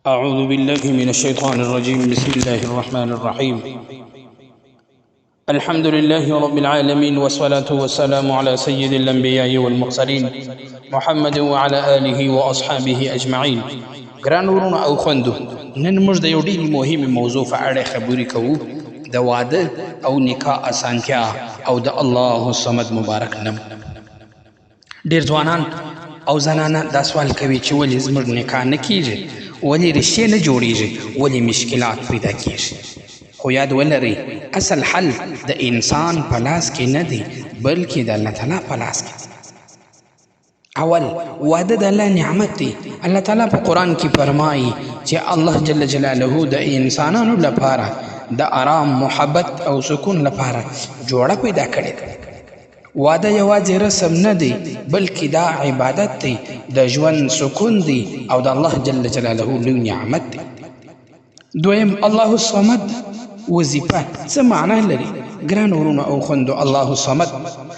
أعوذ بالله من الشيطان الرجيم. بسم الله الرحمن الرحيم. الحمد لله رب العالمين، والصلاة والسلام على سيد الأنبياء والمرسلين محمد وعلى آله وأصحابه أجمعين. ګران ورونو او خوندو، نن موږ د یو ډېرې مهمې موضوع په اړه خبرې کوو، د واده او نکاح اسانتیا او د الله الصمد مبارک نوم. ډېر ځوانان او زنانه دا سوال کوي چې ولې زموږ نکاح نه کیږي، ولې رشتې نه جوړیږي، ولې مشکلات پیدا کیږي. خو یاد ولرئ، اصل حل د انسان په لاس کې نه دی، بلکې د الله تعالی په لاس کې دی. اول، واده د الله نعمت دی. الله تعالی په قرآن کې فرمایي چې الله جل جلاله د انسانانو لپاره د آرام، محبت او سکون لپاره جوړه پیدا کړې ده. واده یوازې رسم نه دی، بلکې دا عبادت دی، د ژوند سکون دی او د الله جل جلاله لوی نعمت دی. دویم، الله الصمد وظیفه څه معنا لري؟ ګران ورونو او خوندو، الله الصمد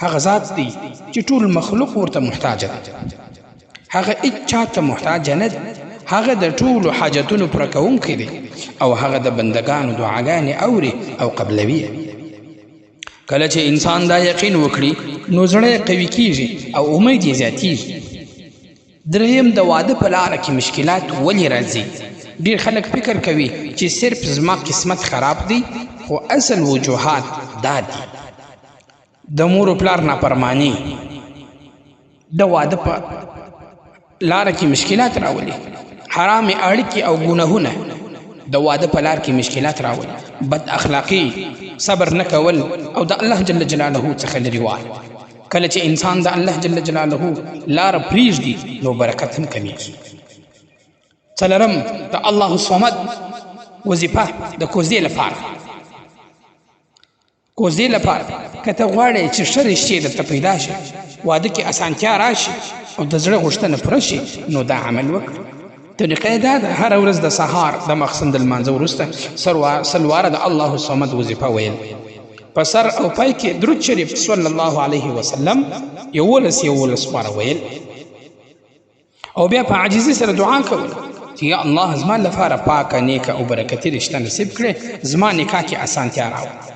هغه ذات دی چې ټول مخلوق ورته محتاج دی، هغه هیچا ته محتاج نه دی. هغه د ټولو حاجتونو پوره کوونکی دی او هغه د بندګانو دعاګانې اوري او قبلوي. کله چې انسان دا یقین وکړي نو زړه یې قوي کیږي او امید یې زیاتیږي. دریم، د واده په لاره کې مشکلات ولې راځي؟ ډیر خلک فکر کوي چې صرف زما قسمت خراب دی، خو اصل وجوهات دا دي: د مور و پلار نافرماني د واده په لاره کې مشکلات راولي، حرامې اړیکې او ګناهونه د واده په لار کې مشکلات راولي، بد اخلاقي، صبر نه کول او د الله جل جلاله څخه لرې والی. کله چې انسان د الله جل جلاله لاره پرېږدي نو برکت هم کمیږي. څلورم، د الله الصمد وظیفه د کوزدې لپاره. کوزدې لپاره که ته غواړې چې ښه رشتې درته پیدا شي، واده کې اسانتیا راشي او د زړه غوښتنه پوره شي، نو دا عمل وکړه. طریقه یې دا ده: هره ورځ د سهار د ماخستن د لمانځه وروسته 100 واره د الله الصمد وظیفه ویل، په سر او پای کې درود شریف صلی الله علیه وسلم 11 11 واره ویل، او بیا په عاجزي سره دعا کول چې یا الله زما لپاره پاکه، نیکه او برکتي رشته نصیب کړې، زما نکاح کې اسانتیا راوړه.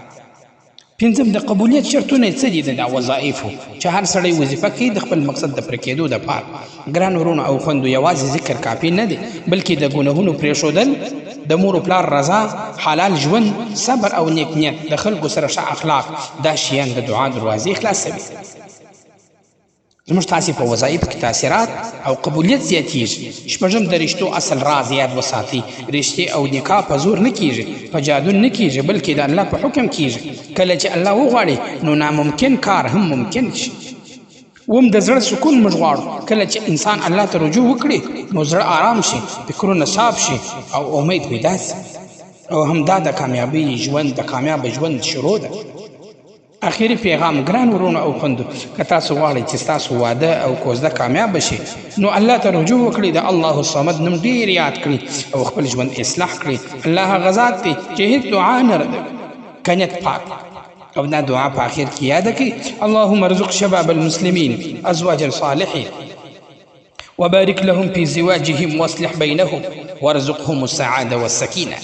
پنځم، د قبولیت شرطونه څه دي؟ د دا وظایفو چې هر سړی وظیفه کوي د خپل مقصد د پوره کېدو دپاره. ګران ورونو او خوندو، یوازې ذکر کافي نه دی، بلکې د ګناهونو پرېښودل، د مور و پلار رضا، حلال ژوند، صبر او نیک نیت، د خلکو سره ښه اخلاق، دا شیان د دعا دروازې خلاصوي. زموږ تاسې په وظایفو کې تاثیرات او قبولیت زیاتیږي. شپږم، د رشتو اصل راز یاد وساتئ. رشتې او نکاح په زور نه کیږي، په جادو نه کیږي، بلکې د الله په حکم کیږي. کله چې الله وغواړي نو ناممکن کار هم ممکن شي. اووم، د زړه سکون موږ غواړو. کله چې انسان الله ته رجوع وکړي نو زړه آرام شي، فکرونه صاف شي او امید پیدا شي، او همدا د کامیابۍ ژوند، د کامیاب ژوند شروع ده. اخیری پیغام، ګران ورونو او خوندو، که تاسو غواړئ چې ستاسو واده او کوزده کامیاب شي نو الله ته رجوع وکړئ، د الله الصمد نوم ډیر یاد کړئ او خپل ژوند اصلاح کړئ. الله هغه ذات دی چې هیڅ دعا نه ردوي که نیت پاک، او دا دعا په اخر کې یاده کړئ: اللهم ارزق شباب المسلمین ازواجا صالحین وبارك لهم في زواجهم واصلح بينهم وارزقهم السعادة والسكينة.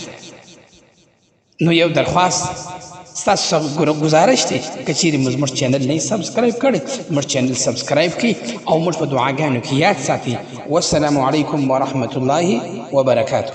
نو یو درخواست ستاسو ګزارش دی، که چیرې مو زموږ channel نه subscribe کړی، زموږ channel subscribe کړئ او موږ په دعاګانو کې یاد ساتئ. والسلام علیکم ورحمة الله وبرکاته.